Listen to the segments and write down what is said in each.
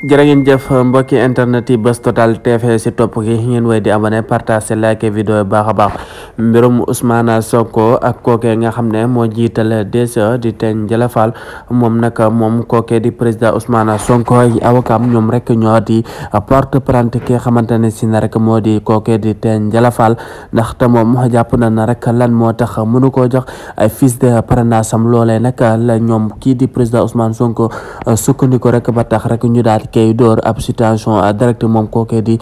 jërë ngeen jëf mbokki internet yi Buzz Total TV si topp gi ngeen way di abonné partage like vidéo yi baax a baax mbirum Ousmane Sonko ak kooke nga xam ne moo jiital DSE di Tine Diallo Fall moom nag moom kooke di président Ousmane Sonko ay awakam ñoom rek ñoo di porte plainte ki nga xamante ne si na rek moo di kooke di Tine Diallo Fall ndaxte moom jàpp na rek lan moo tax mënu koo jox ay fiches de parrainage am loolee nag la ñoom kii di président Ousmane Sonko sukkandiku rek ba tax rek ñu daal kay door ab situation direct moom kookee di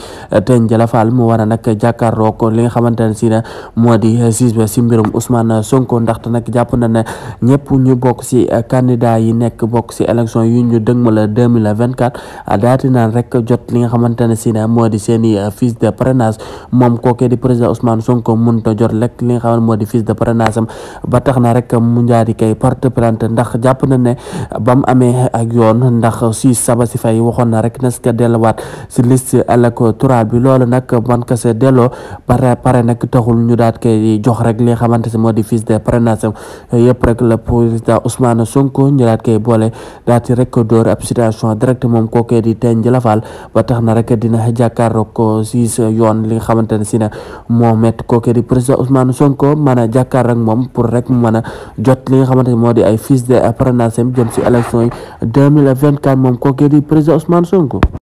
Tine Diallo Fall mu war a nag jàkkaarloo ko li nga xamante ne si ne moo di juge si mbirum Ousmane Sonko ndaxte nag jàpp na ne ñëpp ñu bokk si candidat yi nekk bokk si élection yu ñu dëgmal 2024 daati naan rek jot li nga xamante ne si ne moo di seeni fiche de parrainage moom kookee di président Ousmane Sonko mënut a jot rek li nga xam ne moo di fiche de parrainage am ba tax na rek mu njaari kay porte plainte ndax jàpp na ne bam amee ak yoon ndax si Sabassy Faye waxoon na rek na ska delluwaat si liste électorale bi loolu nag man ka se delloo pare nag taxul ñu daat koy jox rek li nga xamante si moo di fiche de parrainage am yëpp rek le président Ousmane Sonko ñu daat koy boole daat ci rek door ab situation direct moom kookee di Tine Diallo Fall ba tax na rek dina jàkkaarloo ko si yoon li nga xamante ne si ne moo met kookee di président Ousmane Sonko mën a jàkkaar rek moom pour rek mu mën a jot li nga xamante ne moo di ay fiche de parrainage am jëm si élection yi 2024 moom kookee di président Ousmane Sonko.